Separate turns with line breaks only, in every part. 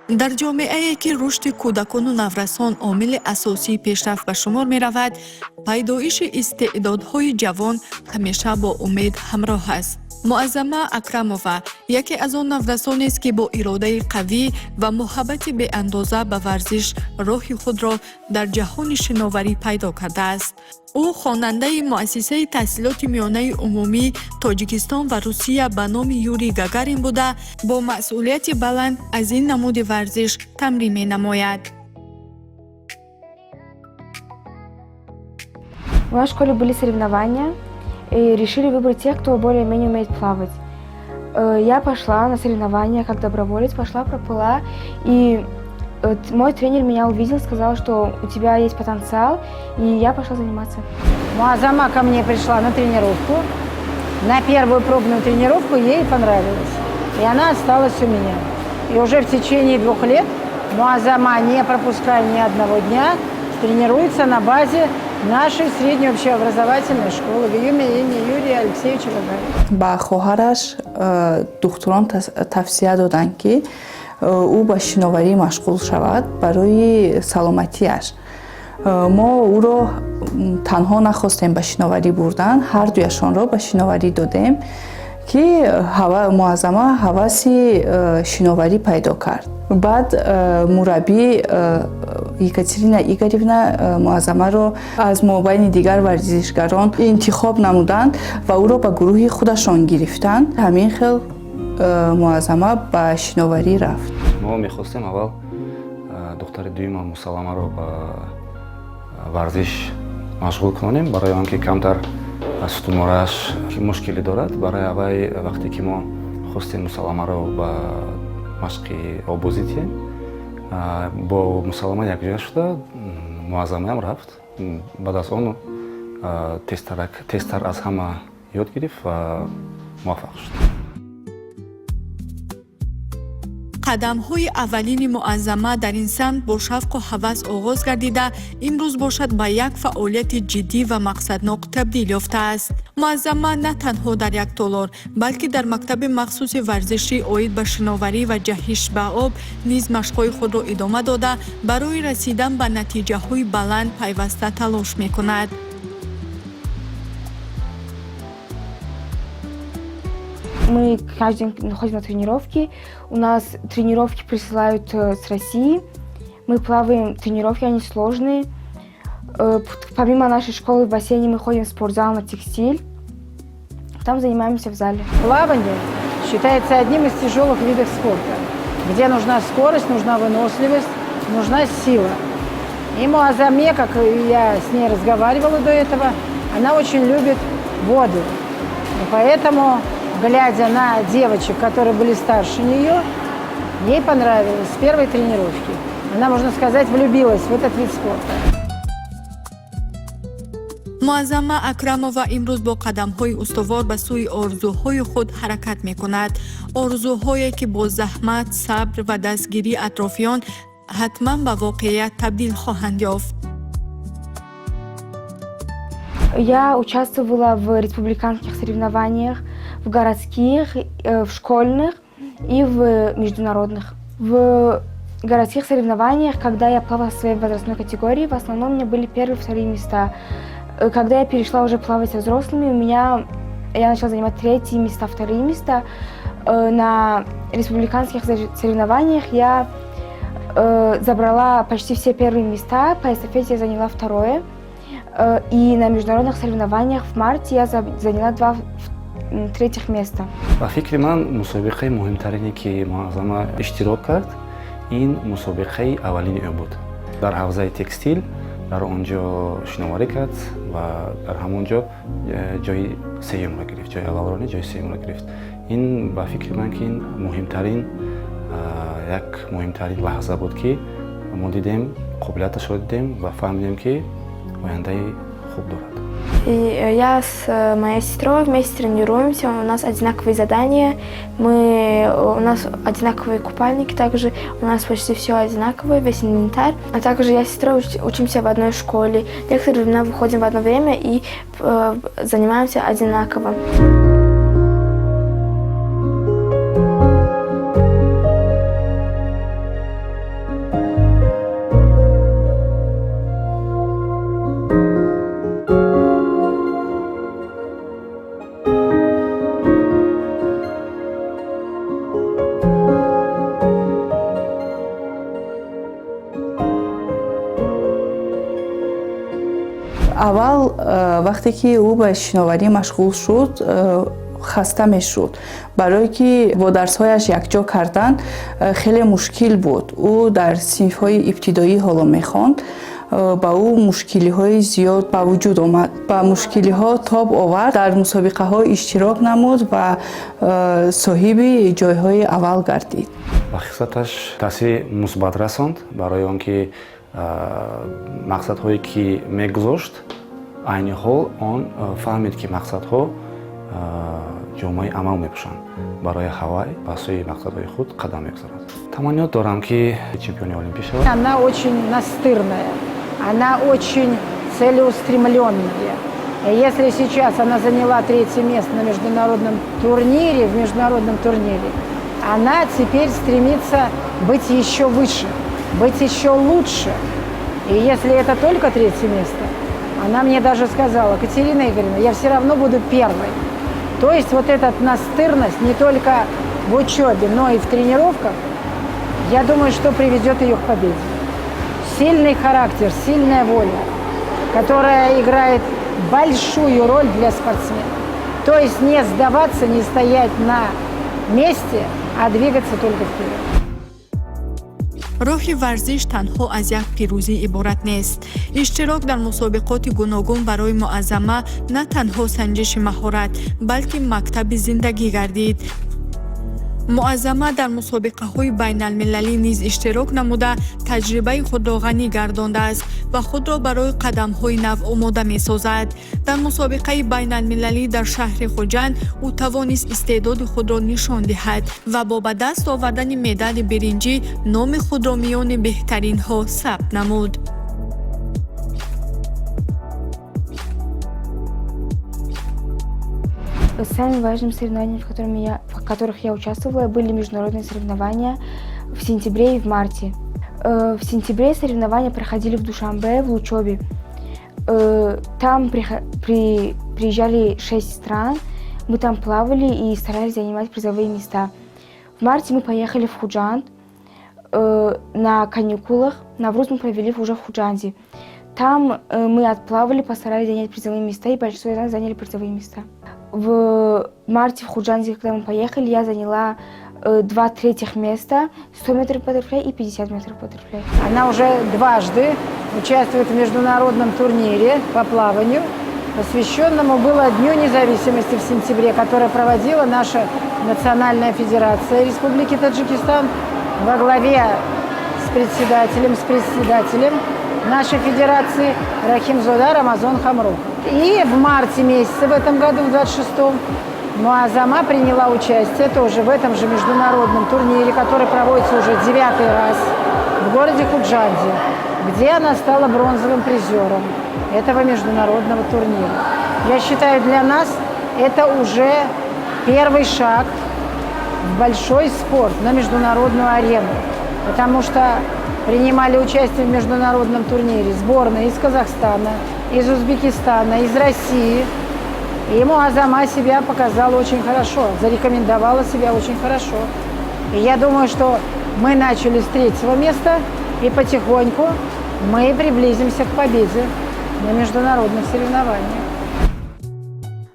Дар ҷомеае, ки рушди кӯдакону наврасон омили асосии пешрафт ба шумор меравад, пайдоиши истеъдодҳои ҷавон ҳамеша бо умед ҳамроҳ аст. Муаззама Акрамова яке аз он наврасонест, ки бо иродаи қавӣ ва муҳаббати беандоза ба варзиш роҳи худро дар ҷаҳони шиноварӣ пайдо кардааст. Ӯ хонандаи Муассисаи таҳсилоти миёнаи умумӣ Тоҷикистон ва Русия ба номи Юрий Гагарин буда, бо масъулияти баланд аз ин намуди варзиш тамрин менамояд.
У нас в школе были соревнования, и решили выбрать тех, кто более-менее умеет плавать. Я пошла на соревнования как доброволец, пошла, проплыла, и мой тренер меня увидел, сказал, что у тебя есть потенциал, и я пошла заниматься.
Муаззама ко мне пришла на тренировку. На первую пробную тренировку ей понравилось. И она осталась у меня. И уже в течение 2 лет Муаззама, не пропуская ни одного дня, тренируется на базе нашей средней общеобразовательной школы ГЮМЯ имени Юрия Алексеевича Гагарина.
Ба хоҳараш духтурон тавсия доданд, ки ӯ ба шиноварӣ машғул шавад барои саломатиаш. Мо ӯро танҳо нахостем ба шиноварӣ бурдан, ҳардуяшонро ба шиноварӣ додем, ки Муаззама ҳаваси шиноварӣ пайдо кард. Баъд мураббӣ Екатерина Игоревна Муаззамаро аз мобайни дигар варзишгарон интихоб намуданд ва ӯро ба гурӯҳи худашон гирифтанд. Ҳамин хел Муаззама ба шиноварӣ рафт.
Мо мехостем аввал духтари дуюма Мусалламаро ба варзиш машғул кунонем, барои он ки камтар сутунморааш мушкилӣ дорад. Барои аввай, вақте ки мо хостем Мусалламаро ба машқи оббозӣ диҳем, бо Мусаллама якҷоя шуда Муаззамаам рафт. Баъд аз он тезтар аз ҳама ёд гирифт ва муваффақ шуд.
Қадамҳои аввалини Муаззама дар ин самт бо шавқу ҳавас оғоз гардида, имрӯз бошад, ба як фаъолияти ҷиддӣ ва мақсаднок табдил ёфтааст. Муаззама на танҳо дар як толор, балки дар мактаби махсуси варзишӣ оид ба шиноварӣ ва ҷаҳиш ба об низ машқҳои худро идома дода, барои расидан ба натиҷаҳои баланд пайваста талош мекунад.
Мы каждый день ходим на тренировки. У нас тренировки присылают с России. Мы плаваем, тренировки, они сложные. Помимо нашей школы в бассейне мы ходим в спортзал на текстиль. Там занимаемся в зале.
Плавание считается одним из тяжелых видов спорта, где нужна скорость, нужна выносливость, нужна сила. И Муаззаме, как я с ней разговаривала до этого, она очень любит воду. И поэтому, глядя на девочек, которые были старше нее, ей понравилось с первой тренировки. Она, можно сказать, влюбилась в этот вид спорта.
Муаззама Акрамова имрӯз бо қадамҳои устувор ба сӯи орзуҳои худ ҳаракат мекунад, орзуҳое, ки бо заҳмат, сабр ва дастгирии атрофиён ҳатман ба воқеият табдил хоҳанд ёфт.
Я участвовала в республиканских соревнованиях, в городских, в школьных и в международных. В городских соревнованиях, когда я плавала в своей возрастной категории, в основном у меня были первые, вторые места. Когда я перешла уже плавать со взрослыми, у меня я начала занимать третьи места, вторые места. На республиканских соревнованиях я забрала почти все первые места, по эстафете я заняла второе. И на международных соревнованиях в марте я заняла два третьих места.
Ба фикри ман, мусобиқаи муҳимтарине, ки Муаззама иштирок кард, ин мусобиқаи аввалини ӯ буд дар ҳавзаи текстил. Дар он ҷо шиноварӣ кард ва дар ҳамон ҷо ҷои сеюмро гирифт, ҷои аввалро не, ҷои сеюмро гирифт. Ин, ба фикри ман, ки ин муҳимтарин, як муҳимтарин лаҳза буд, ки мо дидем, қобилияташро дидем ва фаҳмидем, ки ояндаи хуб дорад.
И я с моей сестрой вместе тренируемся, у нас одинаковые задания, у нас одинаковые купальники также, у нас почти все одинаковое, весь инвентарь. А также я с сестрой учимся в одной школе, некоторые времена выходим в одно время и занимаемся одинаково.
Аввал, вақте ки ӯ ба шиноварӣ машғул шуд, хаста мешуд, барое ки бо дарсҳояш якҷо кардан хеле мушкил буд. Ӯ дар синфҳои ибтидоӣ ҳоло мехонд. Ба ӯ мушкилиҳои зиёд ба вуҷуд омад, ба мушкилиҳо тоб овард, дар мусобиқаҳо иштирок намуд ва соҳиби ҷойҳои аввал гардид.
Ба хислаташ таъсири мусбат расонд, барои он ки мақсадҳое ки мегузошт, айни ҳол он фаҳмид, ки мақсадҳо ҷомаи амал мепӯшанд. Барои ҳавай ба сӯи мақсадҳои худ қадам мегузорад. Таманниёт дорам, ки чемпиони олимпӣ шавад.
Она очень настырная, она очень целеустремленная. Если сейчас она заняла третье место на международном турнире, в международном турнире, она теперь стремится быть еще выше, быть еще лучше. И если это только третье место, она мне даже сказала: «Катерина Игоревна, я все равно буду первой». То есть вот эта настырность не только в учебе, но и в тренировках, я думаю, что приведет ее к победе. Сильный характер, сильная воля, которая играет большую роль для спортсмена. То есть не сдаваться, не стоять на месте, а двигаться только вперед.
Роҳи варзиш танҳо аз як пирӯзӣ иборат нест. Иштирок дар мусобиқоти гуногун барои Муаззама на танҳо санҷиши маҳорат, балки мактаби зиндагӣ гардид. Муаззама дар мусобиқаҳои байналмилалӣ низ иштирок намуда, таҷрибаи худро ғанӣ гардондааст ва худро барои қадамҳои нав омода месозад. Дар мусобиқаи байналмилалӣ дар шаҳри Хуҷанд ӯ тавонист истеъдоди худро нишон диҳад ва бо ба даст овардани медали биринҷӣ номи худро миёни беҳтаринҳо сабт намуд.
Самыми важными соревнованиями, в которых я участвовала, были международные соревнования в сентябре и в марте. В сентябре соревнования проходили в Душанбе, в Лучобе. Там приезжали шесть стран, мы там плавали и старались занимать призовые места. В марте мы поехали в Худжанд на каникулах. Навруз мы провели уже в Худжанде. Там мы отплавали, постарались занять призовые места, и большинство из нас заняли призовые места. В марте в Худжанде, когда мы поехали, я заняла два третьих места, 100 метров баттерфляй и 50 метров баттерфляй.
Она уже дважды участвует в международном турнире по плаванию, посвященному было Дню независимости в сентябре, который проводила наша Национальная федерация Республики Таджикистан во главе с председателем нашей федерации Рахимзода Рамазон Хамрохов. И в марте месяце в этом году, в 26-м, Муаззама приняла участие тоже в этом же международном турнире, который проводится уже девятый раз в городе Худжанде, где она стала бронзовым призером этого международного турнира. Я считаю, для нас это уже первый шаг в большой спорт, на международную арену, потому что принимали участие в международном турнире сборные из Казахстана, из Узбекистана, из России. И Муаззама себя показала очень хорошо, зарекомендовала себя очень хорошо. И я думаю, что мы начали с третьего места, и потихоньку мы приблизимся к победе на международных соревнованиях.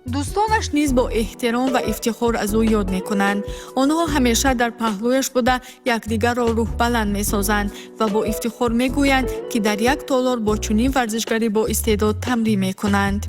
Дӯстонаш низ бо эҳтиром ва ифтихор аз ӯ ёд мекунанд. Онҳо ҳамеша дар паҳлӯяш буда, якдигарро рӯҳбаланд месозанд ва бо ифтихор мегӯянд, ки дар як толор бо чунин варзишгари боистеъдод тамрин мекунанд.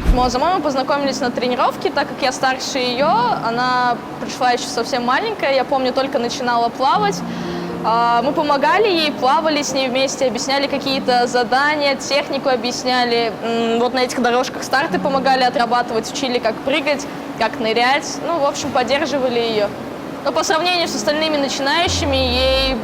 С Муаззамой мы познакомились на тренировке, так как я старше ее, она пришла еще совсем маленькая, я помню, только начинала плавать. Мы помогали ей, плавали с ней вместе, объясняли какие-то задания, технику объясняли. Вот на этих дорожках старты помогали отрабатывать, учили, как прыгать, как нырять. Ну, в общем, поддерживали ее. Но по сравнению с остальными начинающими, ей,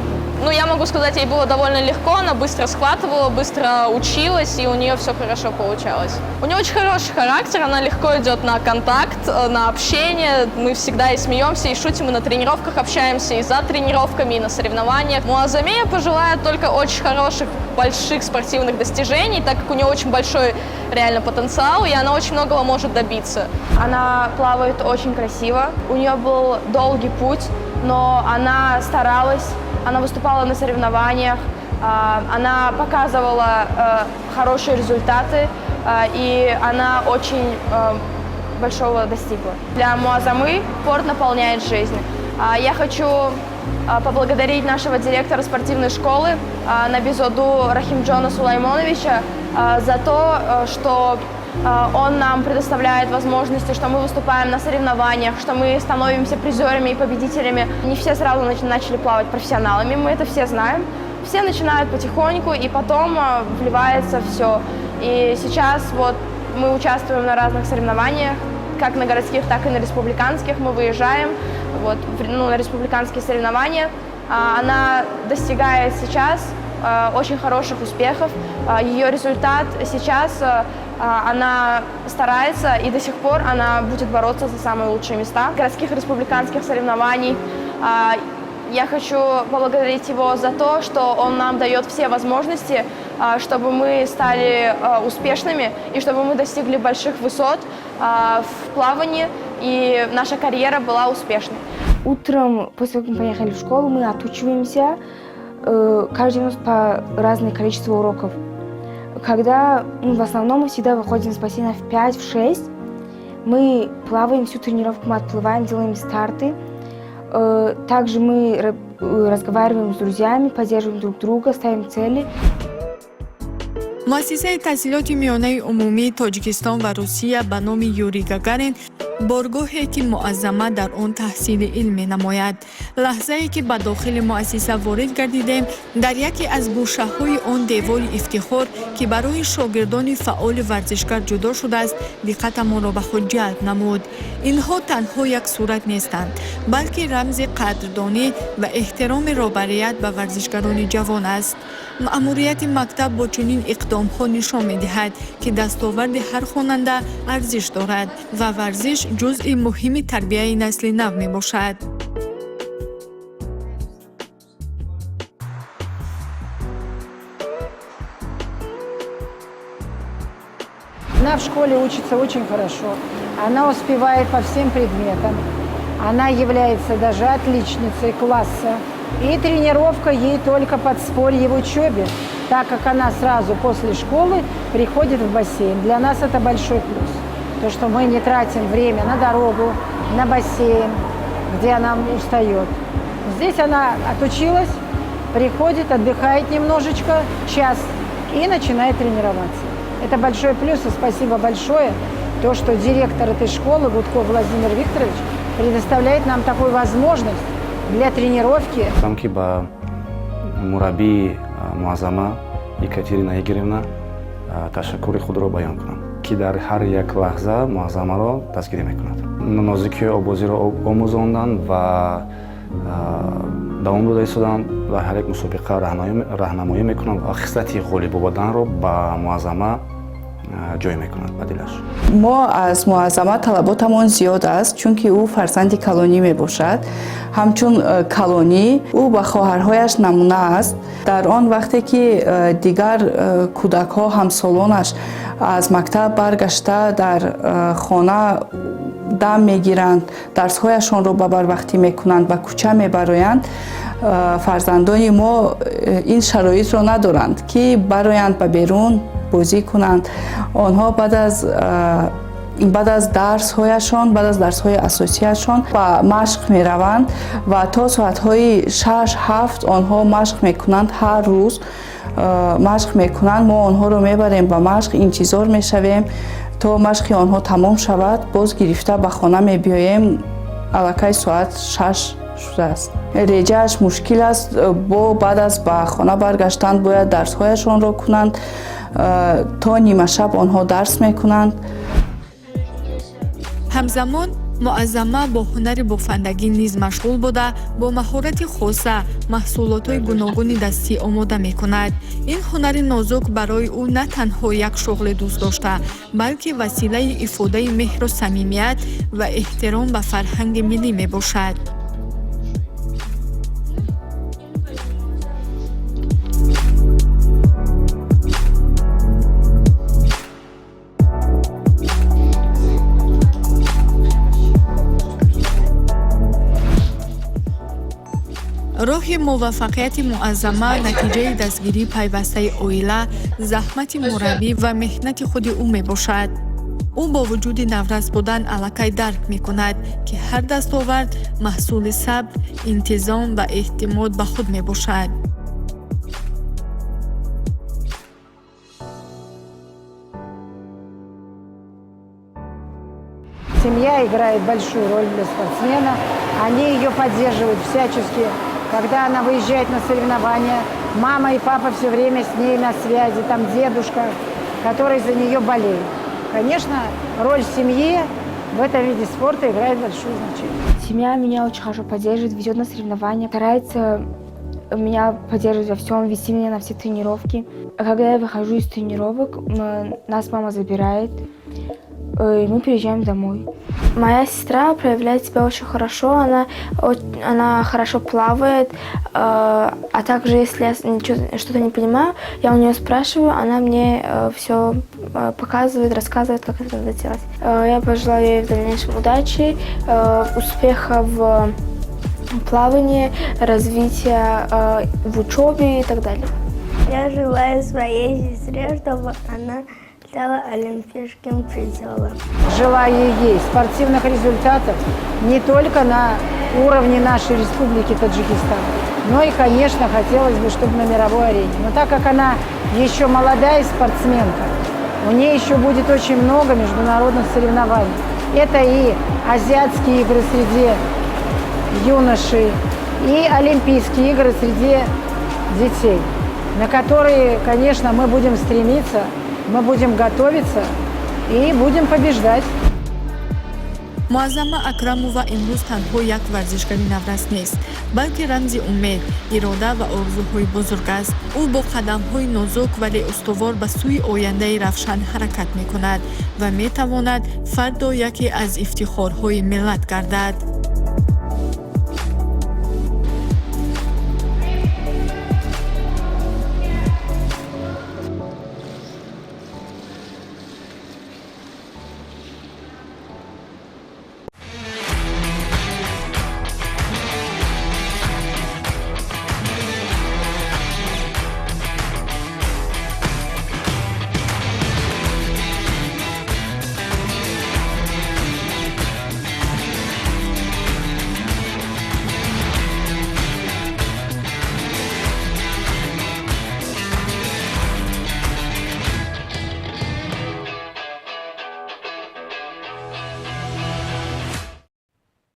ну, я могу сказать, ей было довольно легко, она быстро схватывала, быстро училась, и у нее все хорошо получалось. У нее очень хороший характер, она легко идет на контакт, на общение. Мы всегда и смеемся, и шутим, и на тренировках общаемся, и за тренировками, и на соревнованиях. Муаззаме я пожелаю только очень хороших, больших спортивных достижений, так как у нее очень большой реально потенциал, и она очень многого может добиться.
Она плавает очень красиво. У нее был долгий путь
Но она старалась, она выступала на соревнованиях, она показывала хорошие результаты, и она очень большого достигла. Для Муаззамы спорт наполняет жизнь. Я хочу поблагодарить нашего директора спортивной школы Набизоду Рахимджона Сулаймоновича за то, что он нам предоставляет возможности, что мы выступаем на соревнованиях, что мы становимся призерами и победителями. Не все сразу начали плавать профессионалами, мы это все знаем. Все начинают потихоньку, и потом вливается все. И сейчас вот мы участвуем на разных соревнованиях, как на городских, так и на республиканских. Мы выезжаем вот, ну, на республиканские соревнования. Она достигает сейчас очень хороших успехов. Ее результат сейчас, она старается, и до сих пор она будет бороться за самые лучшие места городских и республиканских соревнований. Я хочу поблагодарить его за то, что он нам дает все возможности, чтобы мы стали успешными и чтобы мы достигли больших высот в плавании, и наша карьера была успешной.
Утром, после того, как мы поехали в школу, мы отучиваемся, каждый у нас по разное количество уроков. Когда, ну, в основном мы всегда выходим с бассейна в 5, в 6, мы плаваем всю тренировку, мы отплываем, делаем старты. Также мы разговариваем с друзьями, поддерживаем друг друга, ставим цели.
Муассисаи таҳсилоти миёнаи умумии Тоҷикистон ва Русия ба номи Юрий Гагарин боргоҳе, ки Муаззама дар он таҳсили илм менамояд. Лаҳзае ки ба дохили муассиса ворид гардидем, дар яке аз гӯшаҳои он девори ифтихор, ки барои шогирдони фаъоли варзишгар ҷудо шудааст, диққатамонро ба худ ҷалб намуд. Инҳо танҳо як сурат нестанд, балки рамзи қадрдонӣ ва эҳтироми роҳбарият ба варзишгарони ҷавон аст. Маъмурияти мактаб бо чунин иқдомҳо нишон медиҳад, ки дастоварди ҳар хонанда арзиш дорад ва варзиш ҷузъи муҳими тарбияи насли нав мебошад.
Она в школе учится очень хорошо. Она успевает по всем предметам. Она является даже отличницей класса. И тренировка ей только подспорье в учебе, так как она сразу после школы приходит в бассейн. Для нас это большой плюс. То, что мы не тратим время на дорогу, на бассейн, где она устает. Здесь она отучилась, приходит, отдыхает немножечко, час, и начинает тренироваться. Это большой плюс, и спасибо большое, то, что директор этой школы, Гудков Владимир Викторович, предоставляет нам такую возможность для тренировки.
Гуфтам, ки ба мураббии Муаззама Екатерина Игоревна ташаккури худро баён кунам, ки дар ҳар як лаҳза Муаззамаро дастгирӣ мекунад, нозикии обозиро омӯзонданд ва давом дода истоданд, дар ҳар як мусобиқа раҳнамоӣ мекунанд ва хислати ғолиб омаданро ба Муаззама ҷой мекунад ба дилаш.
Мо аз Муаззама талаботамон зиёд аст, чунки ӯ фарзанди калонӣ мебошад. Ҳамчун калонӣ ӯ ба хоҳарҳояш намуна аст. Дар он вақте ки дигар кӯдакҳо, ҳамсолонаш аз мактаб баргашта, дар хона дам мегиранд, дарсҳояшонро ба барвақтӣ мекунанд, ба кӯча мебароянд, фарзандони мо ин шароитро надоранд, ки бароянд, ба берун бозӣ кунанд. Онҳо баъд аз дарсҳояшон, баъд аз дарсҳои асосияшон ба машқ мераванд ва то соатҳои 6-7 онҳо машқ мекунанд. Ҳар рӯз машқ мекунанд. Мо онҳоро мебарем ба машқ, интизор мешавем, то машқи онҳо тамом шавад, боз гирифта ба хона мебиёем. Аллакай соат 6 шудааст. Реҷааш мушкил аст. Бо баъд аз ба хона баргаштан бояд дарсҳояшонро кунанд. То нимашаб онҳо дарс мекунанд.
Ҳамзамон Муаззама бо ҳунари бофандагӣ низ машғул буда, бо маҳорати хоса маҳсулотҳои гуногуни дастӣ омода мекунад. Ин ҳунари нозук барои ӯ на танҳо як шуғли дӯстдошта, балки василаи ифодаи меҳру самимият ва эҳтиром ба фарҳанги миллӣ мебошад. Роҳи муваффақияти Муаззама натиҷаи дастгирии пайвастаи оила, заҳмати мураббӣ ва меҳнати худи ӯ мебошад. Ӯ бо вуҷуди наврас будан аллакай дарк мекунад, ки ҳар дастовард маҳсули сабр, интизом ва эътимод ба худ мебошад.
Семья играет большую роль для спортсмена. Они ее поддерживают всячески. Когда она выезжает на соревнования, мама и папа все время с ней на связи, там дедушка, который за нее болеет. Конечно, роль семьи в этом виде спорта играет большое значение.
Семья меня очень хорошо поддерживает, ведет на соревнования, старается меня поддерживать во всем, вести меня на все тренировки. А когда я выхожу из тренировок, нас мама забирает, и мы приезжаем домой.
Моя сестра проявляет себя очень хорошо, она хорошо плавает, а также если я что-то не понимаю, я у нее спрашиваю, она мне все показывает, рассказывает, как это надо делать. Я пожелаю ей в дальнейшем удачи, успеха в плавании, развития в учебе и так далее.
Я желаю своей сестре, чтобы она стала олимпийским призером.
Желаю ей спортивных результатов не только на уровне нашей республики Таджикистан, но и, конечно, хотелось бы, чтобы на мировой арене. Но так как она еще молодая спортсменка, у нее еще будет очень много международных соревнований. Это и азиатские игры среди юношей, и Олимпийские игры среди детей, на которые, конечно, мы будем стремиться, мы будем готовиться и будем побеждать.
Муаззама Акрамова имрӯз танҳо як варзишгари наврас нест, балки рамзи умед, ирода ва орзуҳои бузург аст. Ӯ бо қадамҳои нозук, вале устувор ба сӯи ояндаи равшан ҳаракат мекунад ва метавонад фардо яке аз ифтихорҳои миллат гардад.